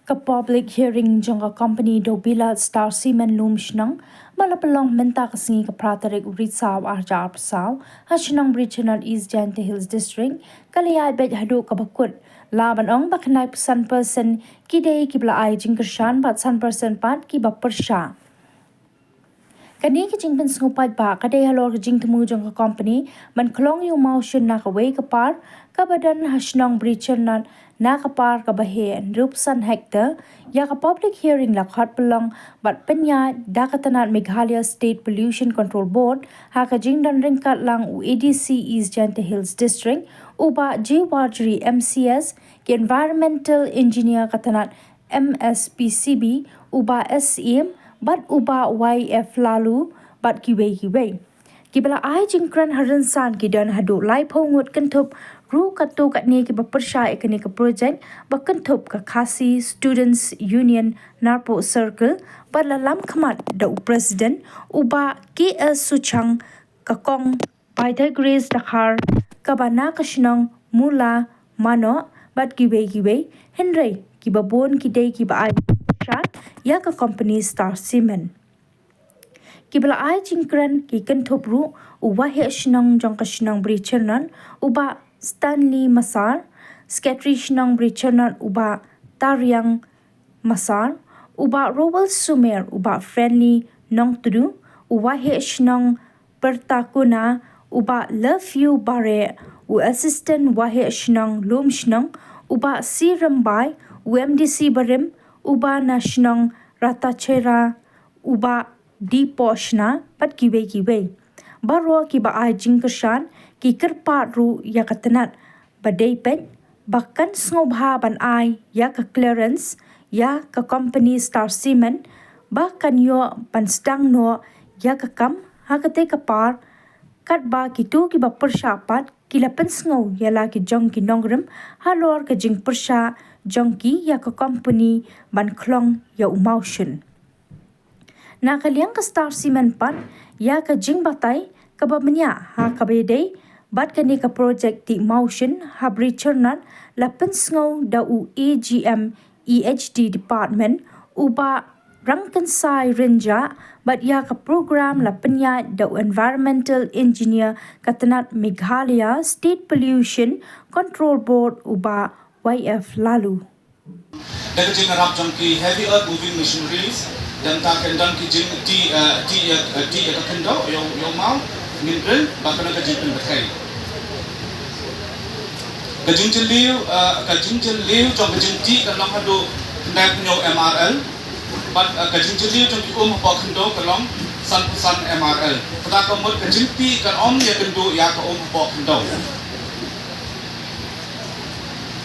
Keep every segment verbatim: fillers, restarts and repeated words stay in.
Ka public hearing jong ka company Dobila Star Cement Lumshnong ba la pynlong mynta ka sngi ka phra tarik u Risaw arhajar arphew saw ha shnong Bridgnorth, East Jaintia Hills District, ka la ïaid beit haduh kaba kut. La ban ong ba khyndai phew san percent ki dei kiba la ai jingkyrshan bad san percent pat kiba pyrshah. Kane ka jingpynsngewbha ka dei halor ka jingthmu jong ka company ban khlong ïa u mawshun na kawei ka park kaba don ha shnong Bridgnorth na ka park kaba heh hynriew phew san hektar. Ïa ka public hearing la khot pynlong bad pynïaid da ka tnat Meghalaya State Pollution Control Board ha ka jingdon ryngkat lang u A D C East Jaintia Hills District, u Bah J Warjri M C S, ki environmental engineer ka tnat M S P C B, u Bah S M, bad u Bah Y F Lalu, bad kiwei kiwei. Kiba la ai jingkren ha rynsan ki don haduh laiphew ngut, kynthup ruh katto katne kiba pyrshah ïa kane ka project, ba kynthup ka Khasi Students Union Narpuh Circle, bad la lam khmat da u president, u Bah K S Suchang, ka kong Baidar Grace Dkhar, kaba na ka shnong Mula Manoh, bad kiwei kiwei, hynrei kiba bun ki dei kiba ai jingkyrshan ïa ka company Star Cement. Kiba la ai jingkren ki kynthup ruh u waheh shnong jong ka shnong Bridgnorth, u Bah Stanley Massar, secretary shnong Bridgnorth, u Bah Tariang Massar, u Bah Rowell Sumer, u Bah Friendly Nongtdu, u waheh shnong Pertakuna, u Bah Love You Bareh, u assistant waheh shnong Lumshnong, u Bah C Rymbai, u M D C barim, u Bah na shnong Ratachera, u Bah D Poshna, bad kiwei kiwei. Baroh kiba ai jingkyrshan ki kyrpad ruh ïa ka tnat ba dei peit ba kan sngewbha ban ai ïa ka clearance ïa ka company Star Cement ba kan ïoh ban sdang noh ïa ka kam ha katei ka park, katba kito kiba pyrshah pat ki la pynsngew ïa la ki jong ki nongrim halor ka jingpyrshah jong ki ïa ka company ban khlong ïa u mawshun. Na ka liang ka Star Cement pat, ïa ka jingbatai kaba mynta ha kaba ïadei bad kane ka project tih mawshun ha Bridgnorth la pynsngew da u A G M E H D Department, u Bah Rangkynsai Rynjah, bad ïa ka program la pynïaid da u Environmental Engineer ka tnat Meghalaya State Pollution Control Board, u Bah Y F Lalu. Da ka jingïarap jong ki heavy earth moving machineries, da ka kyndon ki jing ti, eh, ti, eh, ti, eh, ka khyndew, ïoh, ïoh maw, ngin rel, ba ka na ka jingpynbatai. Ka jingjylliew, eh, ka jingjylliew jong ka jingti ka long haduh khyndai phew hynñiew M R L, bad, eh, ka jingjylliew jong ki um hapoh khyndew ka long san phew san M R L. Kata ka mut ka jingti kan ym ïakynduh ïa ka um hapoh khyndew.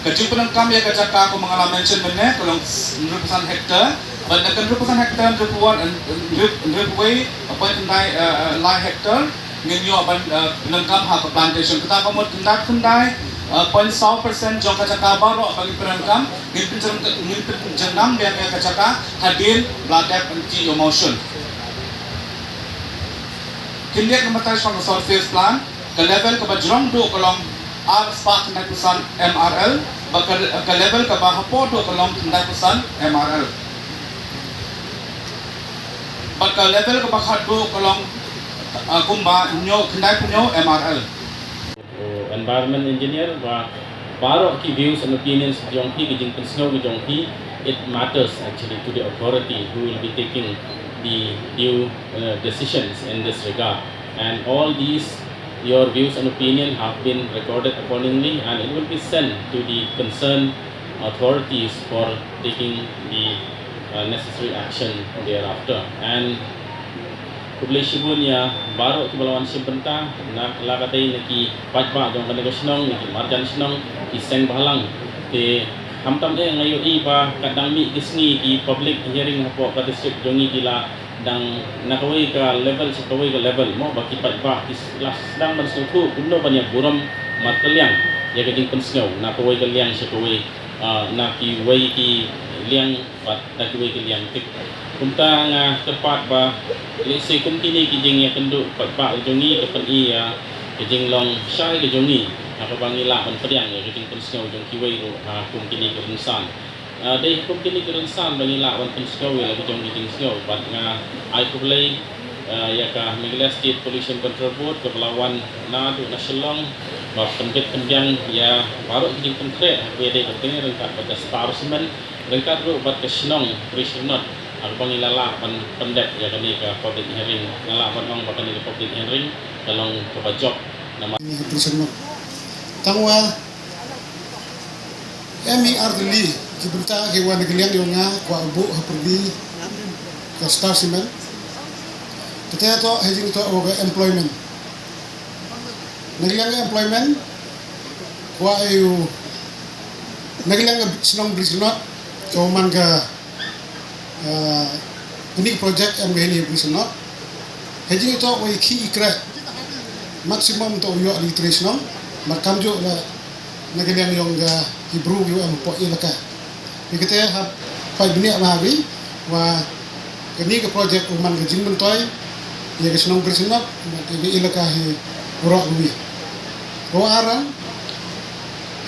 Ka jingpyndonkam ïa ka jaka kumba nga la mention mynne ka long hynriew phew san hektar. Bad na ka hynriew phew san hektar, hynriew phew wan, hynriew, hynriew phew wei point khyndai, eh, eh, lai hektar ngin ïoh ban, eh, pyndonkam ha ka plantation. Kata ka mut khyndai, khyndai, eh, point saw percent jong ka jaka baroh ba ngin pyndonkam, ngin pynjang, ngin pynjynjar biang ïa ka jaka hadien ba la dep ban tih ïa u mawshun. Khyndiat namar ba tang shuwa ka surface plant, ka level kaba jrong duh ka long ar spah khyndai phew san M R L, bad ka, ka level kaba hapoh duh ka long khyndai phew san M R L. Bad ka level kaba khat duh ka long, ah, kumba hynñiew, khyndai phew hynñiew M R L. Environment engineer, ba baroh ki views and opinions jong phi, ki jingpynsngew ki jong phi, it matters actually to the authority who will be taking the due, uh, decisions in this regard. And all these, your views and opinion have been recorded accordingly, and it will be sent to the concerned authorities for taking the, uh, necessary action thereafter. And khublei shibun ïa baroh kiba la wan shim bynta, na la ka dei na ki paidbah jong kane ka shnong, na ki marjan shnong, ki seng bhalang. Te khamtam eh nga ïohi ba ka dang mih ki sngi ki public hearing hapoh ka district jong ngi, ki la dang na kawei ka level sha kawei ka level, mo, ba ki paidbah ki la sdang ban sngewthuh kumno ban ïa burom markylliang ïa ka jingpynsngew na kawei ka liang sha kawei, ah, na kiwei ki liang bad na kiwei ki liang. Te kumta nga kyrpad ba lehse kum kine ki jingïakynduh paidbah jong ngi ka pyni ïa ka jinglong shai ka jong ngi ha kaba ngi lah ban pdiang ïa ka jingpynsngew jong kiwei ruh ha kum kine ki rynsan. Ah, dei ha kum kine ki rynsan ba ngi lah ban pynsngew ïa la ki jong ki jingsngew bad nga ai khublei, ah, ïa ka Meghalaya State Pollution Control Board kaba la wan naduh na Shillong ba pynbit pynbiang ïa baroh ki jingpynkhreh ha kaba ïadei bad kane ryngkat bad ka Star Cement ryngkat ruh bad ka shnong Brishnot, ah, kaba ngi la lah ban pyndep ïa kane ka public hearing. Nga lah ban ong ba kane ka public hearing ka long kaba jop namar Brishnot. Tangwa Em hi ar tylli ki bynta kiwa na ka liang yong nga kwah u buh ha pyrdi ka Star Cement. Kata to ha jingtoh wa ka employment. Na ka liang ka employment kwah u, na ka liang ka shnong Brishnot ka u man ka, ah, kani ka project em ka hini Brishnot. Ha jingtoh wa i khih i khreh maximum to u ïoh da ki tre shnong. Mar kam juh la na ka liang yong ka ki bru kiwa em hapoh i elaka. Hi kata hap pait bniah bha ha wi wa kani ka project u man ka jingmyntoi ïa ka shnong Brishnot bad ïa ka elaka hi baroh kawi. Ka wa ar,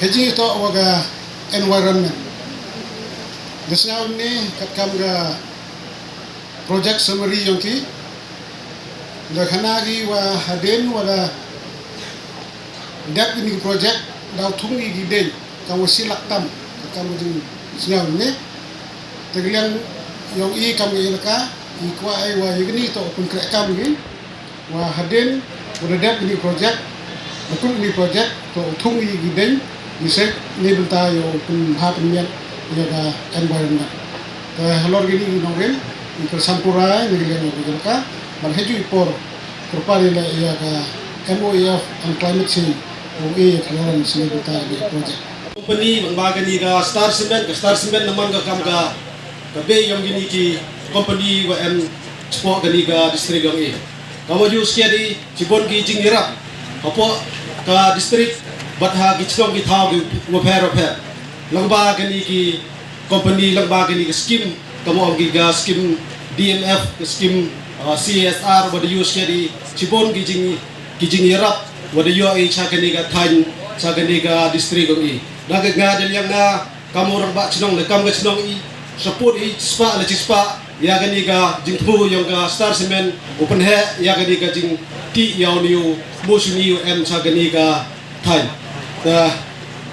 ha jingtoh wa ka environment. Da sngew ne katkam ka project summary yong ki, da khana ki wa hadien wa da dep kini ki project da u thung ïa ki ding kam wa shi lak tam, kam wa jingsngew ne. Te ka liang yong i kam ka elaka i kwah ai wa ïa kini to pynkhreh kam ki wa hadien wa da dep kini project, da kut kini project to u thung ïa ki ding i sek ne bynta ïa u pynbha pynmiat ïa ka environment. Te halor kini ki nongrim i kyrsan pura ïa ki liang ïa ki elaka. Ban ha ju i por kyrpad ïa la ïa ka M O E F and climate change, o e ïa ka lalan sne bynta ïa ka project. Company ban ba kani ka Star Cement, ka Star Cement na man ka kam ka, ka bei yong kini ki company wa em sport kani ka district yong i. Ka wa ju skia di chibon ki jingïarap hapoh ka district bad ha ki chnong ki thaw ki wa pher wa pher. Lang ba kani ki company lang ba kani ka scheme, ka mo ong ki ka scheme D M F, ka scheme, ah, C S R, wa da ïoh skia di chibon ki jing, ki jingïarap wa da ïoh i cha kani ka thaiñ, cha kani ka district ong i. Da ka nga da liang nga ka mo rangbah chnong le kam ka chnong i support i chispah le chispah ïa kani ka jingthmu yong ka Star Cement u pynheh ïa kani ka jingtih ïa u ni u mo shu ni u em cha kani ka thaiñ. Te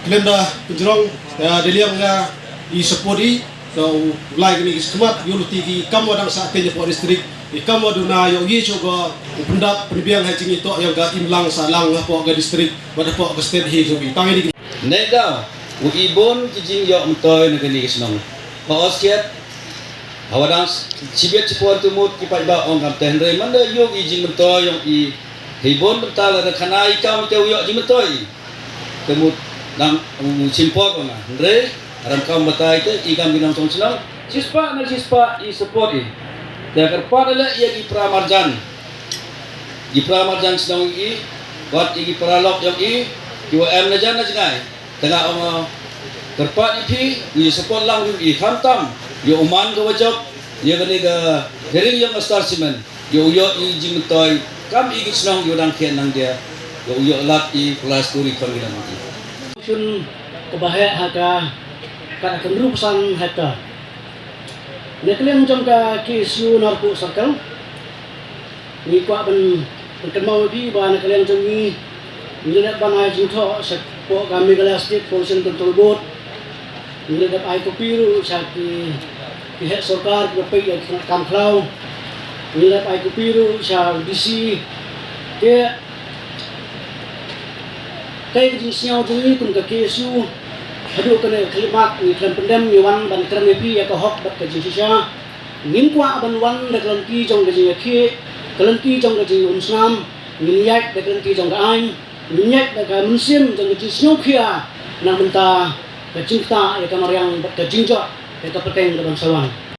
khlem da pynjrong, te da liang nga i support i, te u lai kini ki skmat ïa u luti ki kam wa dang sa teng ïa pok district, i kam wa duna ïa u ye cho ka u pyndap pynbiang ha jingitoh ïa ka imlang sa lang ha pok ka district bad ha pok ka state hi jong i. Tang i di. Neda u i bun ki jingïoh myntoi na kani ki shnong. Ka oskiat Hawa dang chibit chipor tu mut ki paidbah ong kam te hynrei man da ïoh i jingmyntoi yong i. Hei bun bynta la da khana i kam te u ïoh jingmyntoi. Te mut dang u chimpor ko nga hynrei haram kam batai te i kam ki nongchong chnong chispah na chispah i support i. Te kyrpad la ïa ki para marjan, ki para marjan chnong i, wat i ki para lok yong i, ki wa em na jan na jngai. Te nga ong kyrpad ïa phi, ngi support lang ïa i khamtam ïa u man ka wa jop ïa kane ka hearing ïa ka Star Cement, ïa u ïoh i jingmyntoi kam i ki chnong ïa u dang khian nang dia, ïa u ïoh lad i plastic i khon i dang i. Shun ka ba heh ha ka, ka kan rup san hektar. Ne kliang jong ka K S U Narpuh Circle. Ngi kwah ban, ban kynmaw ïa phi ba na ka liang jong ngi, ngi la dep ban ai jingthoh shapoh ka Meghalaya State Pollution Control Board. Ngi la dep ai copy ruh sha ki, ki heh sorkar kiba peit ïa ka kam khlaw. Ngi la dep ai copy ruh sha D C. Te kaei ka jingsngew jong ngi kum ka K S U, haduh kane ka khyllipmat ngi khlem pyndem, ngi wan ban kren ïa phi ïa ka hok bad ka jingshisha. Ngim kwah ban wan da ka lynti jong ka jingïakhih, ka lynti jong ka jingumsnam. Ngim ïaid da ka lynti jong ka aiñ, ngim ïaid da ka mynsiem jong ka jingsngewkhia na ka bynta ka jingktah ïa ka mariang bad ka jingjot ïa ka pateng ka ban sa wan.